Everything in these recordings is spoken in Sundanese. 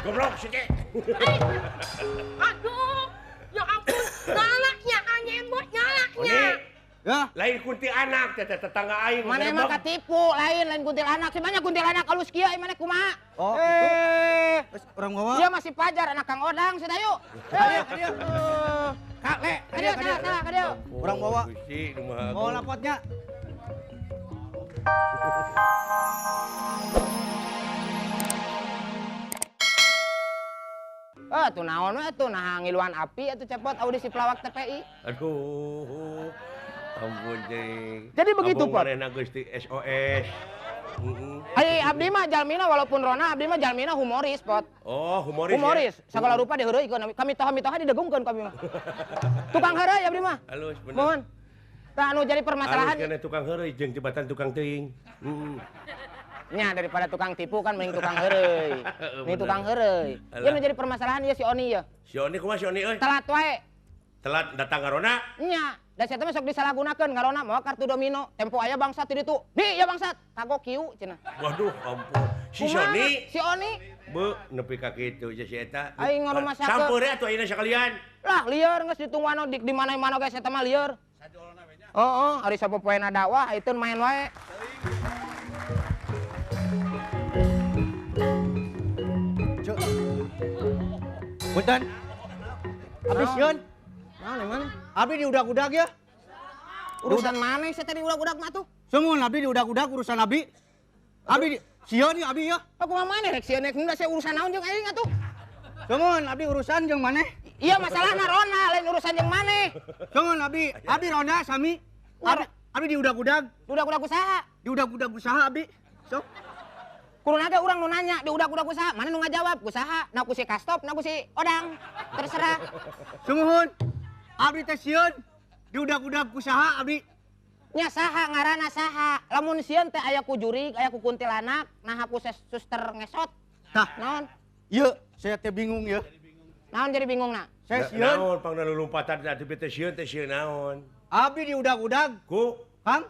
Goblok sih teh. Aduh, ya ampun, galaknya anyemot galaknya. Ya, lain kuntilanak teh tetangga aing. Mana emang katipu, lain kuntilanak. Si banyak kuntilanak alus kieu ai maneh kumaha? Oh, gitu. Urang bawa. Dia masih pajar anak Kang Odang sudah yuk. Ayo, ayo. Kak, le, ayo, ayo. Urang bawa. Bawa lapotnya. Eh, tuh naon we tuh nah ngiluan api atuh cepot audisi pelawak TPI. Aduh. Ampun cing. Jadi begitu, Pot. Abang geus di SOS. Ai abdi mah jalmina walaupun rona abdi mah jalmina humoris, Pot. Oh, humoris. Humoris. Ya? Sagala rupa diheureuykeun kami toha-mitoha didegungkeun kami mah. Tukang heureuy abdi mah. Halus bener. Mohon. Tah anu jadi permasalahan. Halus kana tukang heureuy jeung jembatan tukang teuing. Heeh. Nya daripada tukang tipu kan mending tukang heureuy. Mending tukang heureuy. Ieu nu jadi permasalahan ieu si Oni ieu. Si Oni kumaha si Oni euy? Telat wae. Telat datang ngarona? Nya. Da saya teh sok disalahgunakeun ngarona mawa kartu domino, tempo aya bangsat di ditu. Di ya bangsat, kagok kieu cenah. Waduh, ampun. Si Oni, si Oni. Beuh, nepi ka kitu si eta. Aing ngarumasakeun. Sampeur atuh ayeuna sakalian. Lah, lieur geus ditungguan di mana-mana ge eta mah lieur. Heeh, ari sapopoena dakwah ayeuna main wae. Cuk. Punten. Abdi sieun. Naon mana? Abdi diudag-udag ya. Urusan mana saya tadi udag-udag mah tuh? Sungguh abdi diudag-udag urusan abdi. Abdi sieun ya abdi ya. Aku mah maneh rek sieun rek saya urusan naon jeung aing atuh? Sungguh abdi urusan jeung maneh. Iya masalahna Rona lain urusan jeung maneh. Sungguh abdi, abdi Rona sami. Abdi, abdi diudag-udag. Diudag-udag usaha. Diudag-udag usaha abdi. Sok. Kurang ada orang nu nanya diudag-udag usaha, mana nu ngajawab usaha, nah ku si Kastop, nah ku si Odang. Terserah. Sungguh. Abdi teh sieun diudag-udag ku saha abdi? Nya saha ngaranna saha. Lamun sieun teh aya ku jurig, aya ku kuntilanak, naha ku suster ngesot. Tah, naon? Ieu saya teh bingung ya. Naon jadi bingungna? Saya sieun. Naon pangna lulumpatan atuh teh sieun teh sieun naon? Abdi diudag-udag ku Kang?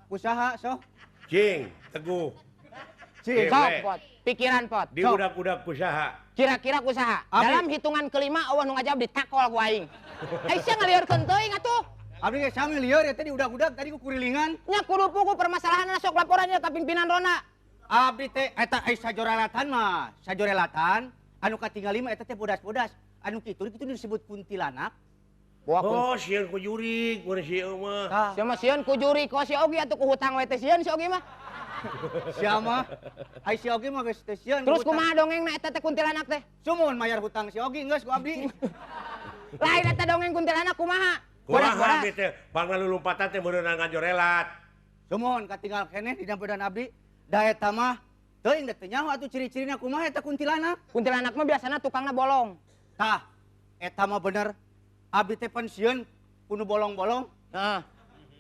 Ku saha sok? Cing, teguh. Cing, sok pot. Pikiran pot. Diudag-udag ku saha? Kira-kira ku saha? Dalam hitungan kelima eueuh nu ngajawab ditakol ku aing. Ai sia ngaliurkeun teuing atuh. Abdi ge sami lieur eta diudag-udag tadi ku kurilingan. Nya kudu pugu permasalahanna sok laporannya ka pimpinan Rona. Abdi teh eta ai sajorelatan mah, sajorelatan anu katingali mah eta teh bodas-bodas. Anu kitu kitu disebut kuntilanak. Oh, sieun ku jurig, mun sieun mah. Sia mah sieun ku jurig, kok si Ogi atuh ku hutang we teh sieun si Ogi mah. Sia mah, ai si Ogi mah geus teh sieun. Terus kumaha dongengna eta teh kuntilanak teh? Sumun mayar hutang si Ogi geus ku abdi. Lain eta dongeng kuntilanak kumaha? Kumaha abdi teh pangna lulumpatan teh meureunna ngajorelat. Sumun katinggal keneh dina badan abdi, da eta mah teuing da teu nyaho atuh ciri-cirina kumaha eta kuntilanak. Kuntilanak mah biasana tukangna bolong. Tah, eta mah bener. Abdi teh pensiun kudu bolong-bolong. Heeh.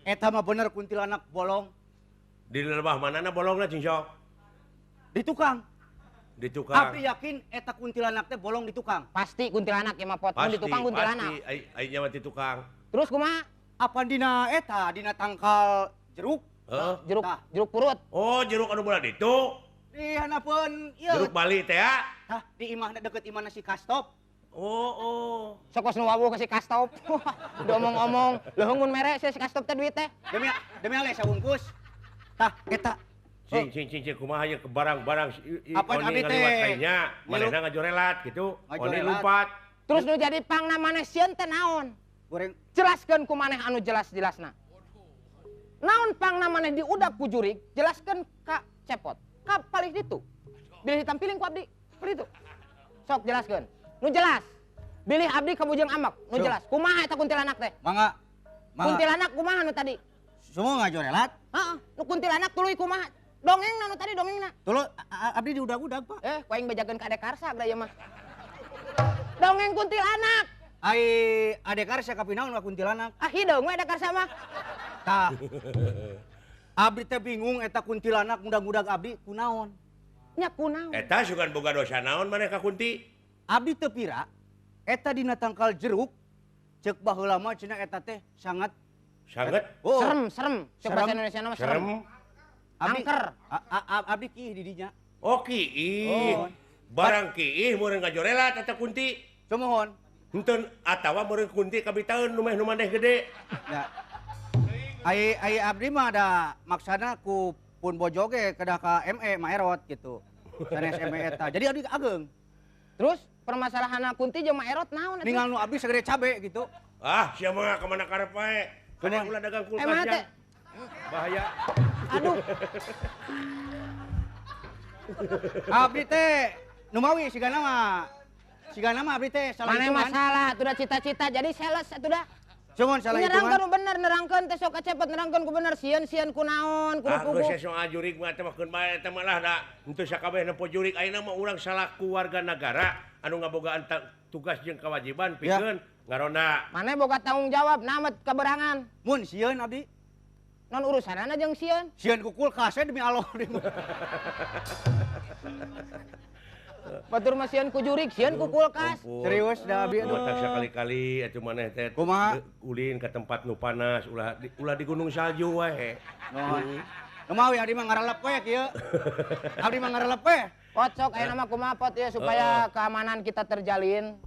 Eta mah bener kuntilanak bolong. Di lebah manana bolongna cing sok? Di tukang. Di tukang. Abdi yakin eta kuntilanak teh bolong di tukang. Pasti kuntilanak ya mah pot. Di tukang kuntilanak. Pasti ai nya mah di tukang. Terus kumaha? Apa dina eta dina tangkal jeruk? Heeh. Jeruk jeruk purut. Oh, jeruk anu bola ditu. Di hanapeun ieu. Jeruk Bali teh ya. Tah, di imahna deket imahna si Kastop. Oh, oh. Sok nu wawuh ka si Kastop. Diomong-omong, leuheung mun mere si Kastop teh duit teh. Demi demi ale sawungkus. Tah, eta. Cing cing cing cing kumaha ye ke barang-barang apa oni abdi teh? Ngaliwat kayaknya, manehna ngajorelat gitu. Oni lompat. Terus nu jadi pangna maneh sieun teh naon? Goreng. Jelaskeun ku maneh anu jelas-jelasna. Naon pangna maneh diudak ku jurig, jelaskeun ka Cepot. Ka palih ditu. Bilih ditampiling ku abdi. Palih ditu. Sok jelaskeun. Nu jelas. Bilih abdi kabujeng amak, nu jelas. Kumaha eta kuntilanak teh? Mangga. Mangga. Kuntilanak kumaha nu tadi? Semua ngajorelat. Heeh, nu kuntilanak tuluy kumaha? Dongengna nu tadi dongengna. Tuluy abdi diudag-udag, Pak. Eh, ku aing bejakeun ka Ade Karsa da ieu mah. Dongeng kuntilanak. Ai Ade Karsa kapinaon ka kuntilanak? Ah hideung we Ade Karsa mah. Tah. Abdi teh bingung eta kuntilanak ngudag-ngudag abdi kunaon? Nya kunaon? Eta sugan boga dosa naon maneh ka kunti? Abdi teu pira eta dina tangkal jeruk ceuk baheula mah cenah eta teh sangat sangat oh. Serem serem ceuk bahasa Indonesia mah serem. Abdi, angker. Abdi kiih di dinya. Oh kiih. Oh. Barang kiih meureun ngajorelat eta kunti. Sumuhun. Henteu atawa meureun kunti kabitaeun nu meh nu maneh gede. Ya. Ai ai abdi mah da maksana ku pun bojo ge kedah ka ME Maerot gitu. Sanes ME eta. Jadi abdi ageng. Terus permasalahanna kunti jeung Maerot naon atuh? Ningal nu abdi sagede cabe gitu. Ah, sia mah ka mana karep wae. Kene ulah dagang kulkas ya. Bahaya. Aduh. Abdi teh numawi sigana mah. Sigana mah abdi teh salah hitungan. Mana masalah atuh da cita-cita jadi sales atuh da. Cuman salah hitungan. Nerangkeun bener, nerangkeun teh sok kacepet nerangkeun ku bener sieun-sieun ku naon, kudu puguh. Ah, geus soal jurig mah teh makeun bae teh malah da henteu sakabeh nempo jurig ayeuna mah urang salaku warga nagara anu ngabogaan tugas jeung kewajiban pikeun ngaronda. Maneh boga tanggung jawab namet kaberangan. Mun sieun abdi. Non urusanana jeung sieun. Sieun ku kulkas demi Allah. Batur mah sieun ku jurig, sieun ku kulkas. Serius da abdi aduh. Matak sakali-kali atuh maneh teh ulin ka tempat nu panas, ulah di gunung salju wae. Numawi abdi mah ngarelep we kieu. Abdi mah ngarelep we. Pot sok ayeuna mah kumaha pot ieu supaya keamanan kita terjalin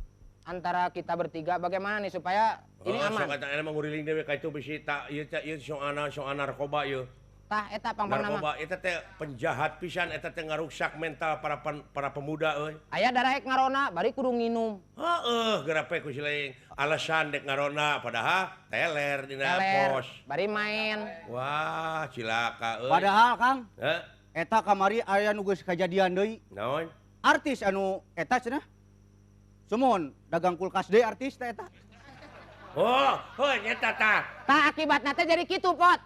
antara kita bertiga bagaimana nih supaya ini aman. Sok eta mah nguriling dewe ka itu bisi ta ieu teh ieu soana narkoba ieu. Tah eta pangpangna mah. Narkoba eta teh penjahat pisan eta teh ngaruksak mental para pemuda euy. Aya daraek ngarona bari kudu nginum. Heeh, gerape ku si lain alasan dek ngarona padahal teler dina pos. Bari main. Wah, cilaka euy. Padahal Kang, heh, eta kamari aya nu geus kajadian deui. Naon? Artis anu eta cenah. Sumuhun dagang kulkas deui artis teh eta. Oh, heuh nyata tah. Tah akibatna teh jadi kitu, Pot.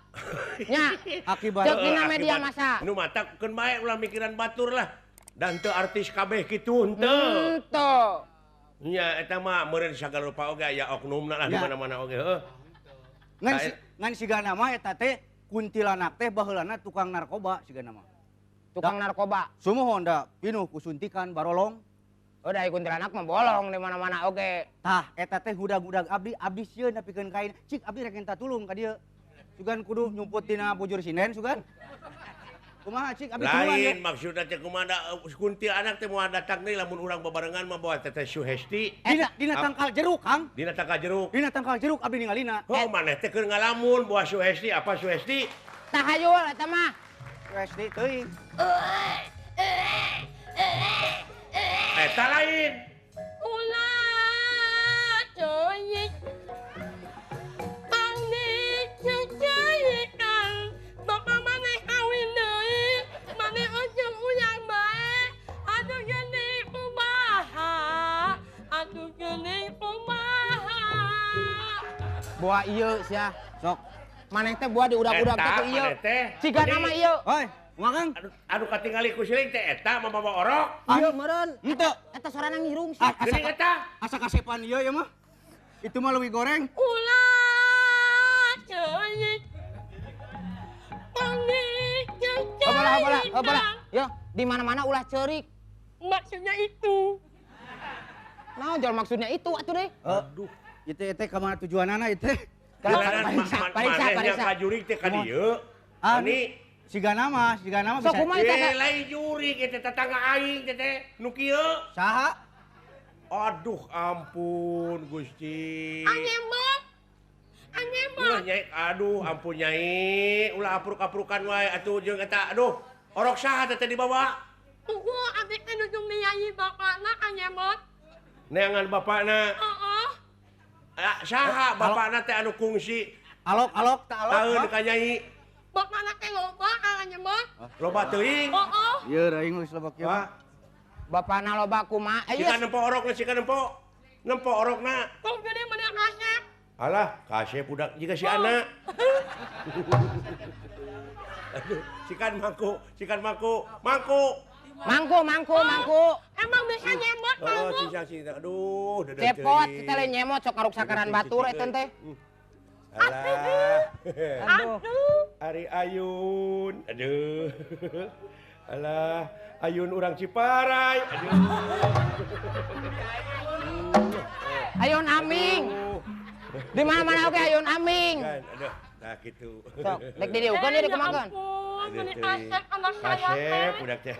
Nya. Akibat ceuk dina media massa. Nu matak keun bae ulah mikiran batur lah. Dan teu artis kabeh kitu henteu. Henteu. Nya eta mah meureun sagala rupa oge aya oknumna lah di mana-mana oge heuh. Ngan sigana mah eta teh kuntilanak teh baheulana tukang narkoba sigana mah. Tukang narkoba. Sumuhun da pinuh ku suntikan barolong. Udah kuntilanak mah bolong di mana-mana oge. Tah eta teh hudag-hudag abdi, abdi sieun nepikeun kain. Cik abdi rek minta tulung ka dieu. Sugan kudu nyumput dina bujur sinden sugan. Kumaha cik abdi tulungan lain maksudna teh kumaha kuntilanak teh moal datang deui lamun urang babarengan mah bawa teteh Suhesti. Dina tangkal jeruk, Kang. Dina tangkal jeruk. Dina tangkal jeruk abdi ningalina. Oh, maneh teh keur ngalamun bawa Suhesti apa Suhesti? Tahayul eta mah. Suhesti teuing. Eta lain. Ulah ceuik. Panik ceuikan. Bapak maneh kawin deui, maneh ujung uyang bae. Aduh geuning kumaha. Aduh geuning kumaha. Boa ieu sia. Sok. Maneh teh boa diudag-udag teh ku ieu. Siga nama ieu. Hoi. Kumaha Kang? Anu katingali ku siling teh eta mamawa orok. Ieu meureun. Henteu. Eta sorana ngirung sih. Geuning eta. Asa kasepan ieu ieu mah. Itu mah leuwih goreng. Ulah ceuik. Panik ceuik. Oh bola, oh bola. Yo, di mana-mana ulah ceurik. Maksudnya itu. Nah, jual maksudnya itu atuh deh. Aduh, itu teh ka mana tujuanana itu? Pariksa, pariksa, pariksa. Ka jurig teh ka dieu. Ani Siga nama bisa. Sok kumaha eta? Lain jurig eta tetangga aing teh teh nu kieu. Saha? Aduh ampun Gusti. Anyemot. Anyemot. Ulah nyai, aduh ampun nyai, ulah apruk-aprukan wae atuh jeung eta aduh. Orok saha teh teh dibawa? Tunggu abdi teh nuju miyayi bapakna anyemot. Neangan bapakna. Heeh. Saha bapakna teh anu kungsi? Alok-alok tah alok. Taeun ka nyai. Bapakna teh loba anyemot. Loba teuing. Heeh. Ieu aing geus loba kieu. Bapakna loba kumaha? Sika nempo orokna, sika nempo. Nempo orokna. Kok gede mana kasep? Alah, kasep budak jiga si anak. Aduh, sikan mangku, mangku. Mangku, mangku, mangku. Emang bisa nyemot mangku. Oh, sisa. Aduh, dedeh. Cepot, kita lain nyemot sok ngaruksakaran batur eta teh. Alah. Aduh. Ari Ayun. Aduh. Alah, Ayun urang Ciparai. Aduh. Ayun Aming. Di mana-mana oke Ayun Aming. Kan, aduh, nah gitu. Sok, dek didiukeun ieu dikumakeun. Ampun, meni kasep anak saya teh. Kasep budak teh.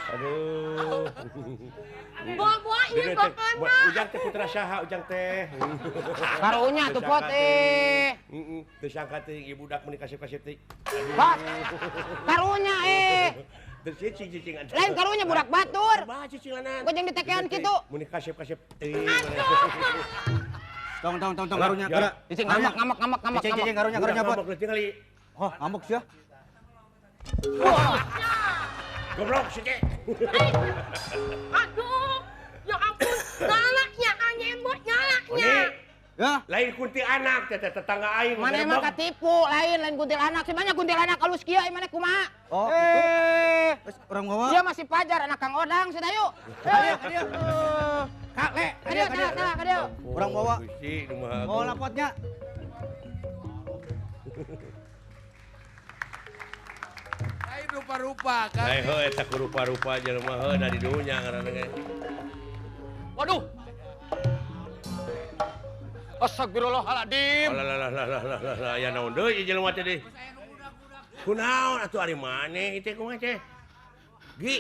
Aduh. Bawa ieu bapana. Ujang teh putra saha ujang teh. Karunya tuh pot eh. Heeh, teu sangka teh ieu budak meuni kasep-kasep teh. Pot. Karunya eh. Teu cicing-cicingan. Lain karunya budak batur. Bah cicinganan. Kok jeung ditekean kitu. Meuni kasep-kasep teh. Tong tong tong tong karunya. Cicing ngambek ngambek ngambek ngambek. Cicing karunya karunya pot. Tingali. Oh, ngambek sia. Wah. Goblok sih, Cek. Aduh, ya ampun, nyalaknya, anyembot nyalaknya. Ya, lain kuntilanak, teh tetangga aing. Mana emang ketipu, lain lain kuntilanak. Si banyak kuntilanak alus kieu, mana kumaha? Oh, eh, orang bawa. Dia masih pajar anak Kang Odang, sih tayu. Kadieu, kadieu. Kak, le, kadieu, kadieu, kadieu. Orang bawa. Bawa lapotnya. Rupa-rupa kan. Heuh eta rupa-rupa jelema heuh da di dunya ngaranna ge. Waduh. Astagfirullahaladzim. Alah aya naon deui jelema teh deui. Kunaon atuh ari maneh teh kumaha teh? Gi.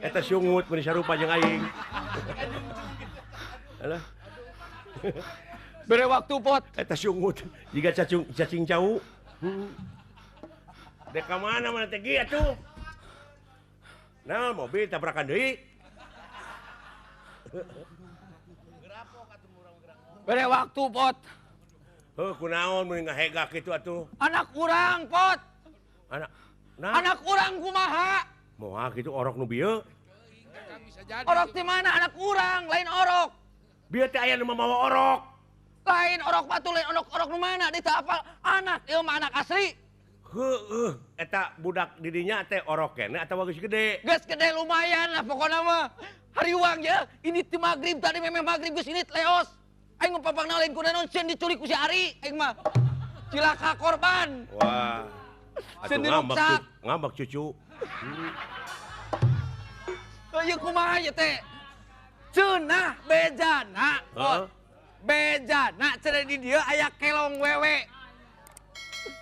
Eta sungut meuni sarupa jeung aing. Alah. Bere waktu pot. Eta sungut jiga cacing cacing cau. Dek ka mana mana teh gi atuh? Nah, mobil tabrakan deui. Bere waktu pot. Heuh kunaon mun ngahegak kitu atuh? Anak urang pot. Anak nah. Anak urang kumaha? Moal kitu orok nu bieu. Orok di mana anak urang, lain orok. Bieu teh aya nu mamawa orok. Lain orok batu, lain orok orok nu mana? Di teu apal anak ieu mah anak asli. Heueuh, eta budak di dinya teh orok keneh atawa geus gede? Geus gede lumayan lah pokona mah. Hariwang ya, ini ti magrib tadi memeh magrib geus ini leos. Aing ngepapangna lain kunaon sieun diculik ku si Ari aing mah. Cilaka korban. Wah. Atuh ngambek, ngambek cucu. Ieu kumaha ieu teh? Ceunah bejana. Heeh. Bejana cenah di dieu aya kelong wewe.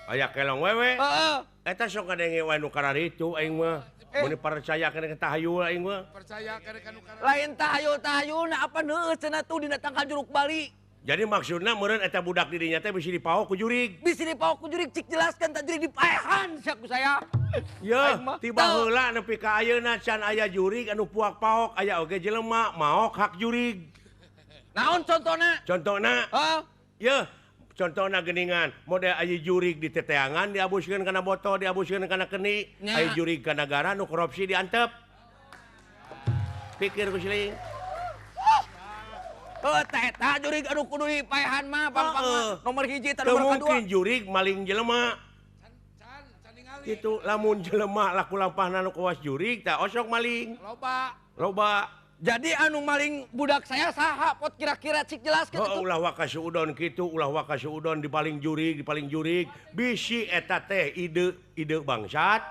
Aya kelong wewe? Heeh. Eta sok ngadenge wae nu kararitu aing mah. Mun percaya kana tahayul aing mah. Percaya kana nu kararitu. Lain tahayul-tahayulna apa neueus cenah tuh dina tangkal jeruk Bali. Jadi maksudna meureun eta budak di dinya teh bisi dipaok ku jurig. Bisi dipaok ku jurig cik jelaskan tah jurig dipaehan sia ku saya. Yeuh, tiba heula nepi ka ayeuna can aya jurig anu puak paok aya oge jelema maok hak jurig. Naon contona? Contona? Heeh. Yeuh, contona geuningan model aya jurig di teteangan diabuskeun kana botol, diabuskeun kana keni, aya jurig ka nagara nu korupsi diantep. Pikir ku siling. Heuh, teh eta jurig anu kudu dipaehan mah pang-pang nomor hiji eta nomor kadua. Teu mungkin jurig maling jelema. Kitu lamun jelema laku lampahna nu kawas jurig tah osok maling. Loba. Loba. Jadi anu maling budak saya saha pot kira-kira cik jelaskeun atuh. Ulah waka suudon kitu, ulah waka suudon dipaling jurig, dipaling jurig. Bisi eta teh ide ide bangsat.